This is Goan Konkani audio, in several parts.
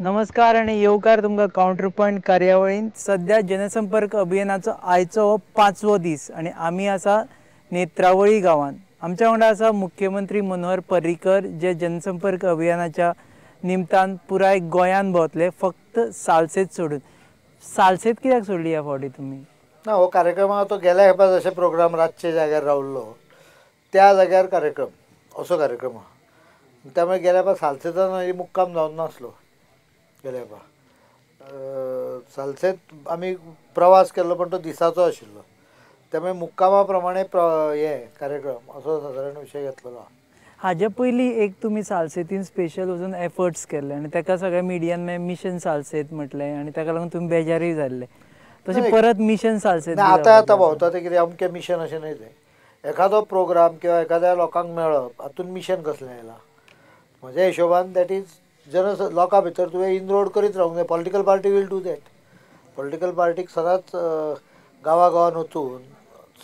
नमस्कार आनी येवकार तुमकां कावंटर पॉयंट कार्यावळींत. सद्या जनसंपर्क अभियानाचो आयचो हो 5वो दीस आनी आमी आसा नेत्रावळी गांवांत. आमच्या वांगडा आसा मुख्यमंत्री मनोहर पर्रीकर, जे जनसंपर्क अभियानाच्या निमतान पुराय गोंयांत भोंवतले, फक्त सालसेत सोडून. सालसेत कित्याक सोडली ह्या फावटी तुमी? ना, हो कार्यक्रम तो गेल्या खेपा जशे प्रोग्राम रातचे जाग्यार रावल्लो त्या जाग्यार कार्यक्रम असो कार्यक्रम आहा, त्यामुळे गेल्या खेपा सालसेतान मुक्काम जावन नासलो. गेल्या खेपा सालसेत आमी प्रवास केल्लो पण तो दिसाचो आशिल्लो, त्यामुळे मुक्कामा प्रमाणे हे कार्यक्रम असो सादारण विशय घेतलेलो आहा. हाजे पयलीं एक तुमी सालसेतीन स्पेशल वचून एफर्ट्स केल्ले आनी ताका सगळ्या मिडियान मागीर मिशन सालसेत म्हटलें आनी ताका लागून तुमी बेजारूय जाल्ले. तशें परत मिशन सालसेत आतां आतां भोंवता तें कितें अमकें मिशन अशें न्हय, तें एखादो प्रोग्राम किंवा एखाद्या लोकांक मेळप हातून मिशन कसलें आयलां म्हज्या हिशोबान that is जन लोकां भितर तुवें इनरोड करीत रावंक जाय. Political party will do that. Political पार्टीक सदांच गांवा गांवान वचून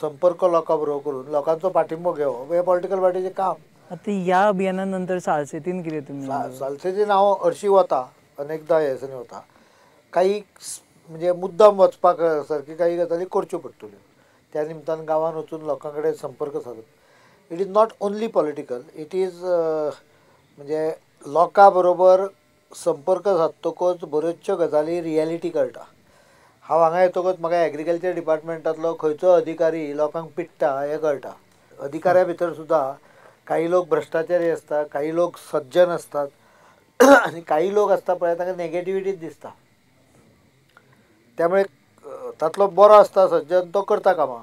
संपर्क लोकां बरोबर करून लोकांचो पाठिंबो घेवप हें पॉलिटिकल पार्टीचें काम. आतां ह्या अभियाना नंतर सालसेतीन कितें तुमी? सालसेतीन हांव हरशीं वता, अनेकदां हे दिसांनी वता. काही म्हणजे मुद्दाम वचपाक सारकी काही गजाली करच्यो पडटल्यो, त्या निमतान गांवान वचून लोकां कडेन संपर्क सादप. It is not only political, it is म्हणजे लोकां बरोबर संपर्क सादतकच बऱ्योचश्यो गजाली रियलिटी कळटा. हांव हांगा येतकच म्हाका एग्रीकल्चर डिपार्टमेंटांतलो खंयचो अधिकारी लोकांक पिडटा हें कळटा. अधिकाऱ्या भितर सुद्दां काही लोक भ्रश्टाचारी आसता, काही लोक सज्जन आसतात आनी काही लोक आसता पळय तांकां नेगेटिविटीच दिसता. त्यामुळे तातलो बरो आसता सज्जन तो करता कामां,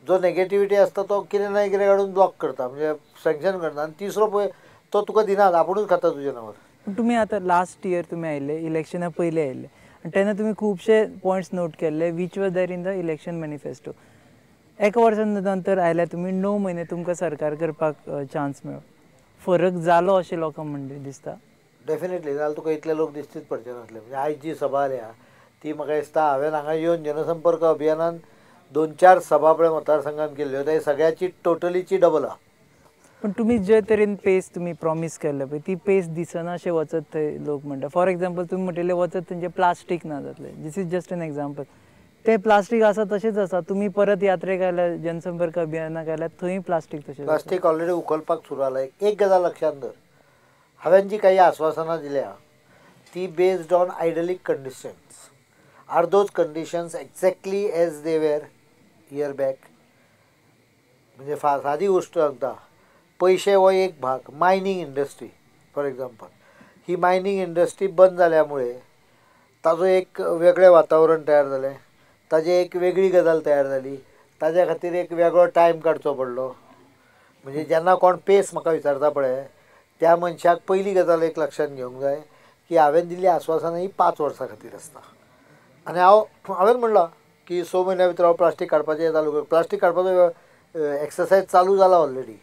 जो नेगेटिविटी आसता तो कितें ना कितें काडून ब्लॉक करता, म्हणजे सँक्शन करता आनी तिसरो पळय तो तुका दिनात, आपुणूच खाता तुज्या नांवार. तुमी आतां लास्ट इयर तुमी आयिल्ले इलेक्शना पयलीं आयिल्ले आनी तेन्ना तुमी खुबशे पॉयंट्स नोट केल्ले which were there in the election manifesto. एका वर्सा नंतर आयल्या तुमी, 9 म्हयने तुमकां सरकार करपाक चान्स मेळ्ळो, फरक जालो अशें लोकांक म्हणटा दिसता? डेफिनेटली, जाल्यार तुका इतले लोक दिसतीच पडचे नासले. म्हणजे आयज जी सभा जाल्या ती म्हाका दिसता हांवें हांगा येवन जनसंपर्क अभियानान 2-4 सभा पळय मतदारसंघान केल्ल्यो, ते सगळ्याची टोटलीची डबल आहा. पण तुमी जे तरेन पेस तुमी प्रॉमीस केल्ले पळय ती पेस दिसना अशें वचत थंय लोक म्हणटा. फॉर एग्जाम्पल तुमी म्हणटिल्लें वचत थंयचें प्लास्टीक ना जातलें, this is just an example. तें प्लास्टीक आसा तशेंच आसा, तुमी परत यात्रेक आयल्या, जनसंपर्क अभियानाक आयल्या, थंय प्लास्टीक तशें प्लास्टीक ऑलरेडी उखलपाक सुरू जाला. एक गजाल लक्षांत धर, हांवें जी काही आस्वासनां दिल्या ती based on idyllic conditions. Are those conditions exactly as they were year back? म्हणजे सादी गोश्ट सांगता, पयशे हो एक भाग. Mining industry for example, he mining industry बंद जाल्या मुळे ताजो एक वेगळें वातावरण तयार जालें, ताजी एक वेगळी गजाल तयार जाली, ताज्या खातीर एक वेगळो टायम काडचो पडलो. म्हणजे जेन्ना कोण पेस म्हाका विचारता पळय त्या मनशाक पयली गजाल एक लक्षांत घेवंक जाय की हांवें दिल्ली आस्वासनां ही 5 वर्सां खातीर आसता. आनी हांवें म्हणलां की 6 म्हयन्या भितर हांव प्लास्टीक काडपाचें चालू कर. प्लास्टीक काडपाचो एक्सरसायज चालू जाला ऑलरेडी.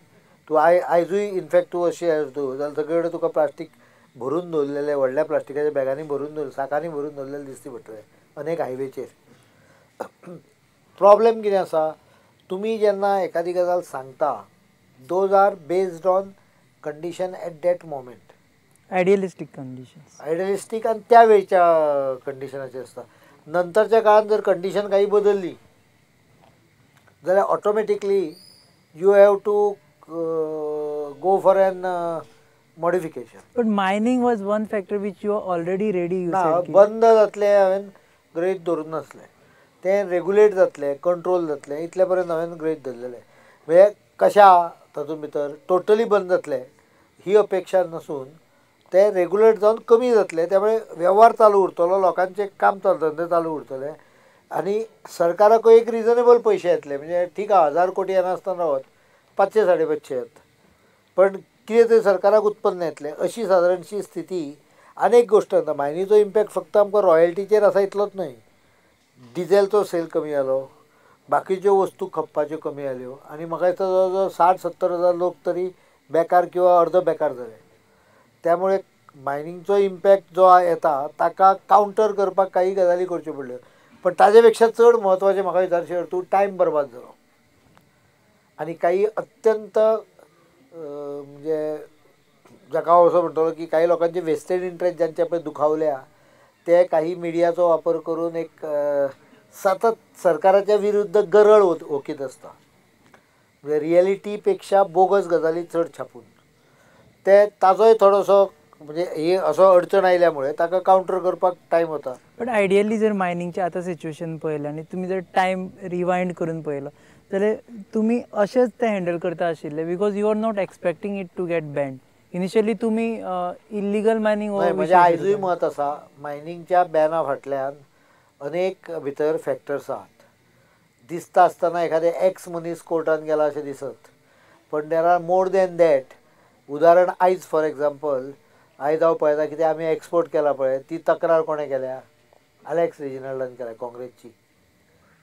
तूं आयजूय इनफॅक्ट तूं अशें तूं जाल्यार सगळे कडेन तुका प्लास्टीक भरून दवरलेलें, व्हडल्या प्लास्टिकाच्या बॅगांनी भरून दवरलें, साकांनी भरून दवरलेलें दिसती पडटलें अनेक हायवेचेर. प्रॉब्लेम कितें आसा, तुमी जेन्ना एखादी गजाल सांगता those are based on condition at that moment, idealistic conditions, idealistic आनी त्या वेळच्या कंडिशनाचेर आसता. नंतरच्या काळान जर कंडिशन काही बदलली जाल्यार automatically you have to go for an modification. But mining was one factor which you are already ready. ना, बंद जातलें हांवें गृहीत धरून नासलें, तें रेगुलेट जातलें, कंट्रोल जातलें इतले पर्यंत हांवें गृहीत धरलेलें. म्हणजे कशा तातूंत भितर टोटली बंद जातलें ही अपेक्षा नासून तें रेगुलेट जावन कमी जातलें, त्यामुळे वेव्हार चालू उरतलो, लोकांचें काम धंदे चालू उरतले आनी सरकाराकूय एक रिजनेबल पयशे येतले. म्हणजे ठीक आहा, 1000 कोटी येनासतना रावत 500 550 येत, पण कितें तरी सरकाराक उत्पन्न येतलें अशी सादारणशी स्थिती. आनी एक गोश्ट सांगता, मायनीचो इम्पॅक्ट फक्त आमकां रॉयल्टीचेर आसा इतलोच न्हय, डिझेलचो सेल कमी जालो, बाकीच्यो वस्तू खपपाच्यो कमी जाल्यो आनी म्हाका दिसता जवळ जवळ 60-70 हजार लोक तरी बेकार किंवा अर्द बेकार जाले. त्यामुळे मायनिंगचो इम्पॅक्ट जो येता ताका कावंटर करपाक काही गजाली करच्यो पडल्यो. पण ताजे पेक्षा चड म्हत्वाचें म्हाका विचारशी तूं, टायम बरबाद जालो आनी काही अत्यंत म्हणजे जाका हांव असो म्हणटलो की काही लोकांचे वेस्टेड इंट्रस्ट ज्यांचे पळय दुखावल्या ते काही मिडियाचो वापर करून एक सतत सरकाराच्या विरुद्ध गरळ ओकीत आसता, म्हणजे रियलिटीपेक्षा बोगस गजाली चड छापून ते ताजोय थोडोसो म्हणजे ही असो अडचण आयल्या मुळे ताका कावंटर करपाक टायम वता. बट आयडियली जर मायनिंगचें आतां सिच्युएशन पळयलें आनी तुमी जर टायम रिवायंड करून पळयलो जाल्यार तुमी अशेंच तें हँडल करता आशिल्ले, because you are not expecting it to get banned initially. तुमी इल्लिगल मायनींग हो न्हय, म्हजें आयजूय मत आसा, मायनिंगच्या बॅना फाटल्यान अनेक भितर फॅक्टर्स आहात. दिसता आसतना एखादें एक्स मनीस कोर्टान गेला अशें दिसत, पण there are more than that. उदाहरण आयज फॉर एग्जाम्पल आयज हांव पळयता कितें आमी एक्सपोर्ट केला पळय, ती तक्रार कोणें केल्या? आलेक्स रेजिनाल्डान केल्या, काँग्रेसची.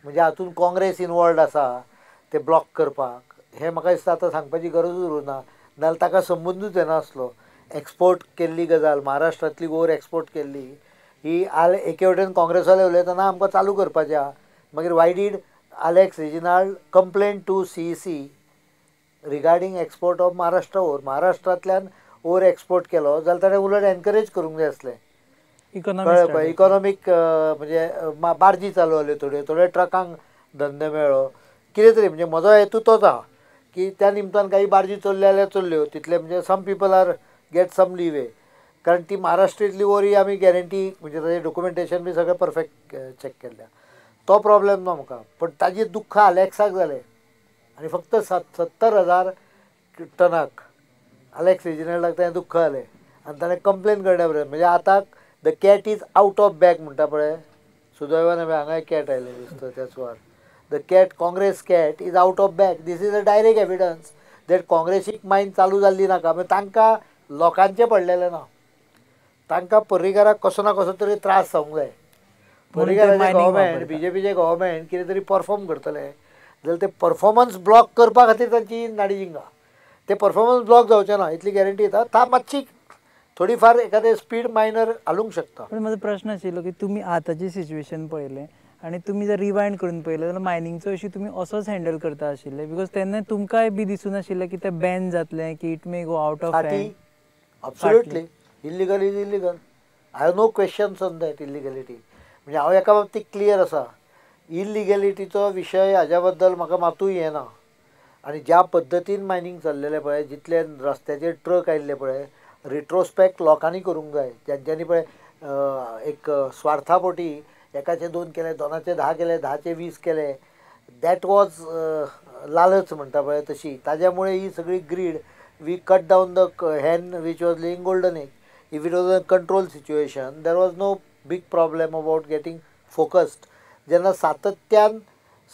म्हणजे हातूंत काँग्रेस इनवॉल्ड आसा ते ब्लॉक करपाक, हें म्हाका दिसता आतां सांगपाची गरजूच उरूंक ना, नाजाल्यार ताका संबंदूच येनासलो. एक्सपोर्ट केल्ली गजाल, महाराष्ट्रांतली गोर एक्सपोर्ट केल्ली ही आल एके वटेन काँग्रेसवाले उलयतना आमकां चालू करपाचें आहा, मागीर why did Alex Reginald complain to CEC regarding export of Maharashtra ore? महाराष्ट्रांतल्यान ओर एक्सपोर्ट केलो जाल्यार ताणें उलट एनकरेज करूंक जाय आसलें. इकॉनॉमी कळ्ळें? इकॉनॉमीक म्हणजे बार्जी चालू जाल्यो, थोड्यो थोड्या ट्रकांक धंदे मेळ्ळो, कितें तरी. म्हणजे म्हजो हेतू तोच आहा की त्या निमतान काही बार्जी चल्ल्यो जाल्यार चल्ल्यो, तितले म्हणजे some people are get some leeway, कारण ती महाराष्ट्रींतली ओर ही आमी गॅरंटी म्हणजे ताजें डॉक्युमेंटेशन बी सगळें परफेक्ट चॅक केल्लें, तो प्रॉब्लेम ना म्हाका. पण ताजें दुख्ख आलेक्साक जालें आनी फक्त 70,000 टनाक आलेक्स रेजिनाल्डाक तें दुख्ख जालें आनी ताणें कंप्लेन करण्या बरें. म्हणजे आतां the cat is out of bag म्हणटा पळय, सुदैवान हांगाय कॅट आयलें दिसता त्याच सुवार. The cat, Congress cat is out of bag. This is a direct evidence that काँग्रेसीक मायन चालू जाल्ली नाका, म्हणजे तांकां लोकांचें पडलेलें ना, तांकां पर्रीकाराक कसो ना कसो तरी त्रास जावंक जाय. पर्रीकाराचें गव्हर्मेंट, बीजेपीचें गव्हर्मेंट कितें तरी परफॉर्म करतलें जाल्यार ते परफॉर्मन्स ब्लॉक करपा खातीर तांची नाडीजिंगा. ते परफॉर्मन्स ब्लॉक जावचें ना इतली गॅरंटी येता. ता मातशी थोडी फार एखादें स्पीड मायनर हालूंक शकता. पण म्हजो प्रश्न आशिल्लो की तुमी आतांचें सिच्युएशन पळयलें आनी तुमी जर रिवायंड करून पळयलें जाल्यार मायनिंगचो इशू तुमी असोच हँडल करता आशिल्ले, because तेन्ना तुमकांय बी दिसूं नाशिल्लें की तें बॅन जातलें, की it may go out of hand? Absolutely, illegal is illegal. I have no questions on that illegality. म्हणजे हांव एका बाबतीत क्लियर आसा, इलिगलिटीचो विशय हाज्या बद्दल म्हाका मातूय येना. आनी ज्या पद्दतीन मायनींग चल्लेलें पळय, जितले रस्त्याचेर ट्रक आयिल्ले पळय, रिट्रोस्पेक्ट लोकांनी करूंक जाय, ज्यांच्यांनी पळय एक स्वार्था पोटी एकाचे 2 केले, 2चे 10 केले, 10चे 20 केले, that was लालच म्हणटा पळय तशी. ताज्या मुळे ही सगळी greed, we cut down the hen which was laying golden egg. If it was a control situation there was no big problem about getting focused. जेन्ना सातत्यान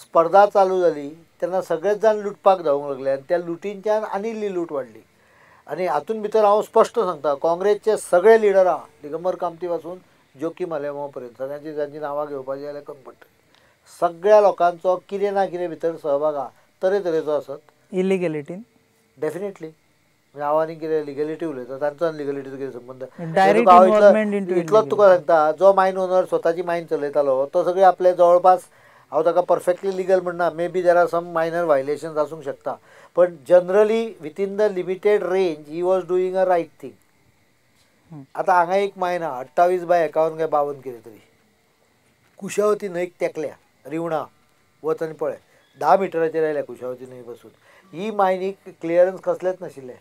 स्पर्धा चालू जाली तेन्ना सगळेच जाण लुटपाक धांवूंक लागले आनी त्या लुटींच्यान आनी इल्ली लूट वाडली. आनी हातूंत भितर हांव स्पश्ट सांगता, काँग्रेसचे सगळे लिडर आहा, दिगंबर कामती पासून जोकीम आलेमांव पर्यंत सगळ्यांची जांची नांवां घेवपाची जाल्यार कमी पडटली, सगळ्या लोकांचो कितें ना कितें भितर सहभाग आहा, तरेतरेचो आसत. इलिगेलिटीन डेफिनेटली. म्हणजे हांव आनी कितें लिगलिटी उलयता, तांचो आनी लिगलिटीचो कितें संबंद? इतलोच तुका सांगता, जो मायन ओनर स्वताची मायन चलयतालो तो सगळे आपले जवळपास, हांव ताका परफेक्टली लिगल म्हणना, may be there are some minor violations आसूंक शकता, पण generally within the limited range he was doing a right thing. आतां हांगा एक मायन आहा, 28/51 काय 52 कितें तरी, कुशावती न्हंयक तेंकल्या, रिवणा वच आनी पळय, 10 मिटराचेर आयल्या कुशावती न्हंय पासून. ही मायनीक क्लियरन्स कसलेंच नाशिल्लें.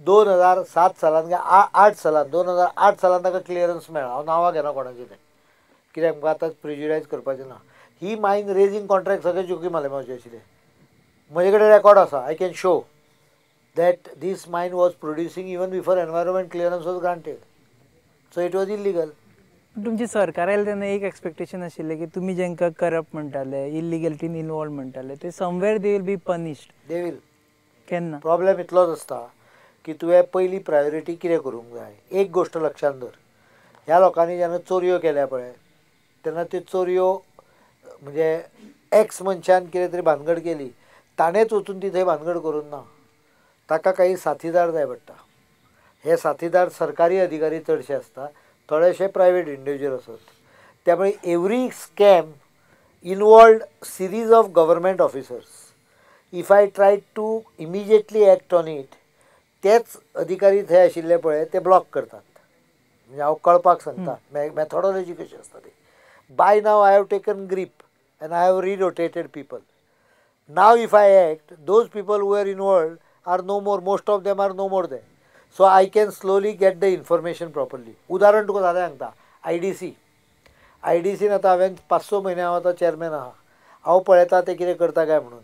2007 सालान काय 8 सालान, 2008 सालान ताका क्लियरन्स मेळ्ळा. हांव नांवां घेना कोणाचें तें, कित्याक म्हाका आतां प्रिज्युडायज करपाचें ना. ही मायन रेजींग कॉन्ट्रॅक्ट सगळें जोकीम आलेमांवचें आशिल्लें. म्हजे कडेन रेकॉर्ड आसा, I can show that this mine was producing even before environment clearance was granted, so it was illegal. तुमची सरकार आयलें तेन्ना एक एक्सपेक्टेशन आशिल्लें की तुमी जेंकां करप्ट म्हणटाले, इलिगलिटीन इनवॉल्व म्हणटाले, ते somewhere they will be punished. They will. केन्ना? प्रॉब्लेम इतलोच आसता की तुवें पयली प्रायोरिटी कितें करूंक जाय. एक गोश्ट लक्षांत दवर, ह्या लोकांनी जेन्ना चोरयो केल्या पळय तेन्ना त्यो चोरयो म्हणजे एक्स मनशान कितें तरी भानगड केली, ताणेंच वचून ती थंय भानगड करूंक ना, ताका काही साथीदार जाय पडटा. हे साथीदार सरकारी अधिकारी चडशे आसता, थोडेशे प्रायवेट इंडिविज्युअल आसत. त्यामुळे every scam involved series of government officers. If I try to immediately act on it, तेच अधिकारी थंय आशिल्ले पळय ते ब्लॉक करतात. म्हणजे हांव कळपाक सांगता मॅथोडॉलॉजी कशी आसता ती. By now I have taken grip and I have rerotated people. Now if I act, those people who are involved are no more, most of them are no more there. So I can slowly get the information properly. उदाहरण तुका सादें सांगता, I D C. I D scene आतां हांवें 5-6 म्हयने हांव आतां चॅरमॅन आहा, हांव पळयता ते कितें करता काय म्हणून.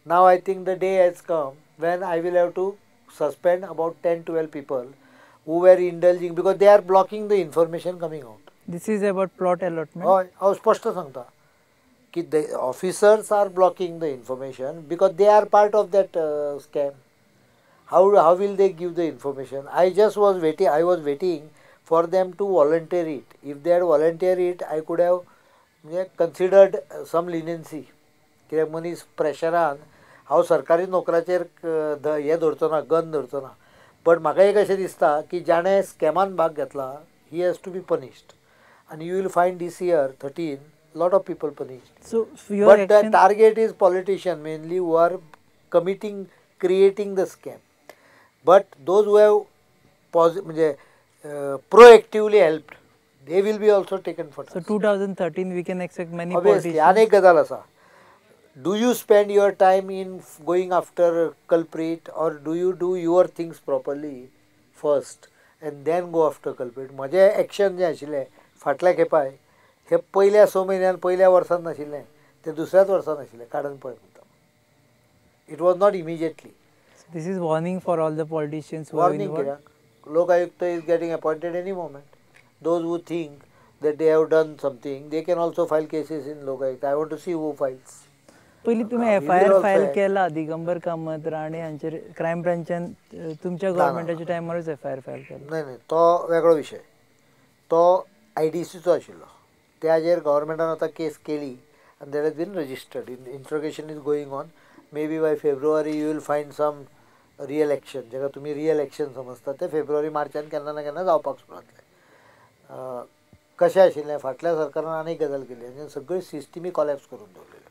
Now I think the day has come when I will have to suspend about 10-12 people who were indulging because they are blocking the information coming out. This is about plot allotment. हय, हांव स्पश्ट सांगता की the officers are blocking the information because they are part of that scam. How will they give the information? I just was waiting, I was waiting for them to volunteer it. If they had volunteer it, I could have म्हणजे कन्सिडर्ड सम लिनियन्सी. कित्याक मनीस प्रेशरान, हांव सरकारी नोकराचेर हें धरचो ना, गन धरचो ना, बट म्हाका एक अशें दिसता की जाणें स्कॅमान भाग घेतला he has to be punished. आनी you will find this year 13 lot of people punished. So your But the action, target is politician mainly who are committing, creating the scam. But those who have म्हणजे proactively helped, they will be also taken for so task. 2013 we can expect many Obviously, आनी politicians. एक गजाल आसा, do you spend your time in going after culprit or do you do your things properly first and then go after culprit? म्हजें एक्शन जें आशिल्लें फाटल्या खेपाय, हे पयल्या 6 म्हयन्यान पयल्या वर्सान नाशिल्लें, तें दुसऱ्याच वर्सान आशिल्लें, काडून पळय म्हणटा. It was not immediately. So this is warning for all the politicians who are warning involved. कित्याक, Lokayukta is getting appointed any moment. Those who think that they have done something, they can also file cases in Lokayukta. I want to see who files. पयलीं तुमी We F I will R also file act. केला दिगंबर कामत राणे हांचेर क्रायम ब्रांचान तुमच्या ना, ना, गव्हर्मेंटाच्या टायमारूच एफ I R file केला. न्हय न्हय, तो वेगळो विशय. तो I D सीचो आशिल्लो, त्याचेर गव्हर्मेंटान आतां केस केली आनी that has been registered. Interrogation is going on. Maybe by February you will find some real action, जाका तुमी रियल एक्शन समजता ते फेब्रुवारी मार्चान केन्ना ना केन्ना जावपाक सुरवात जातलें. कशें आशिल्लें, फाटल्या सरकारान आनी एक गजाल केली आनी सगळी सिस्टमी कॉलॅप्स करून दवरलेली.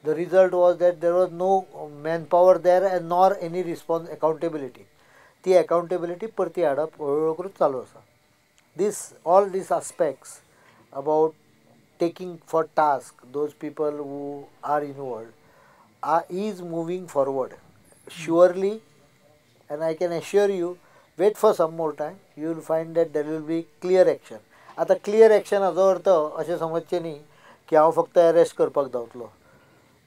The result was that there was no man power there and nor any response accountability. ती अकाउंटेबिलिटी परती हाडप हळू हळू करून चालू आसा. This all these aspects about taking for task those people who are involved are is moving forward surely, and I can assure you, wait for some more time, you will find that there will be clear action. आतां क्लियर एक्शन हाजो अर्थ अशें समजचें न्ही की हांव फक्त अरेस्ट करपाक धांवतलो,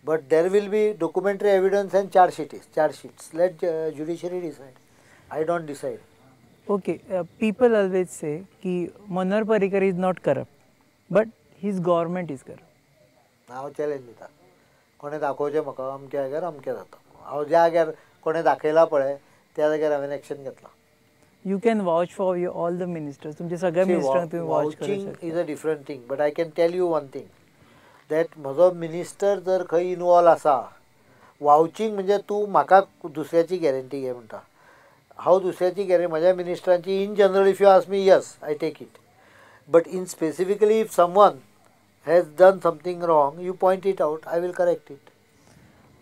but there will be documentary evidence and charge sheets. Let judiciary decide, I don't decide. Okay, people always say की Manohar Parrikar is not corrupt, but his government is corrupt. हांव चॅलेंज दिता, कोणें दाखोवचें म्हाका अमक्या जाग्यार अमकें जाता. हांव ज्या जाग्यार कोणें दाखयलां पळय त्या जाग्यार हांवें एक्शन घेतलां. You can vouch for you all the ministers. तुमच्या सगळ्या मिनिस्टरांक तुमी वाउच करूं वाउचिंग शकता. Is a different thing, but I can tell you one thing, that म्हजो मिनिस्टर जर खंय इनवॉल्व आसा, वाउचिंग म्हणजे तूं म्हाका दुसऱ्याची गॅरंटी घे म्हणटा, हांव दुसऱ्याची गॅरंटी म्हज्या मिनिस्टरांची in general if you ask me, yes I take it, but in specifically if someone has done something wrong, you point it out, I will correct it.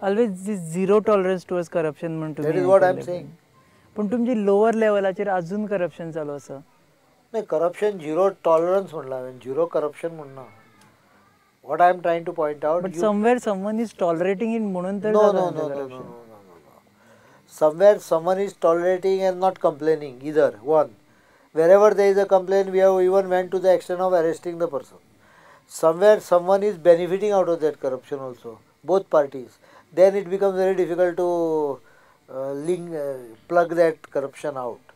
Always this zero tolerance towards corruption म्हूण That तुमी is हें what I am केलें. saying. पूण तुमची लोअर लेवलाचेर अजून करप्शन चालू आसा. नाही, करप्शन झिरो टॉलरन्स म्हणलां हांवें, झिरो करप्शन म्हणना. What I am trying to point out, but somewhere someone is tolerating it म्हणून तर No, जाता no, न्ही no, तें no, no, corruption. no, no, no, no. Somewhere someone is tolerating and not complaining either. One, wherever there is a complaint, we have even went to the extent of arresting the person. Somewhere someone is benefiting out of that corruption also, both parties. Then it becomes very difficult to link, plug that corruption out.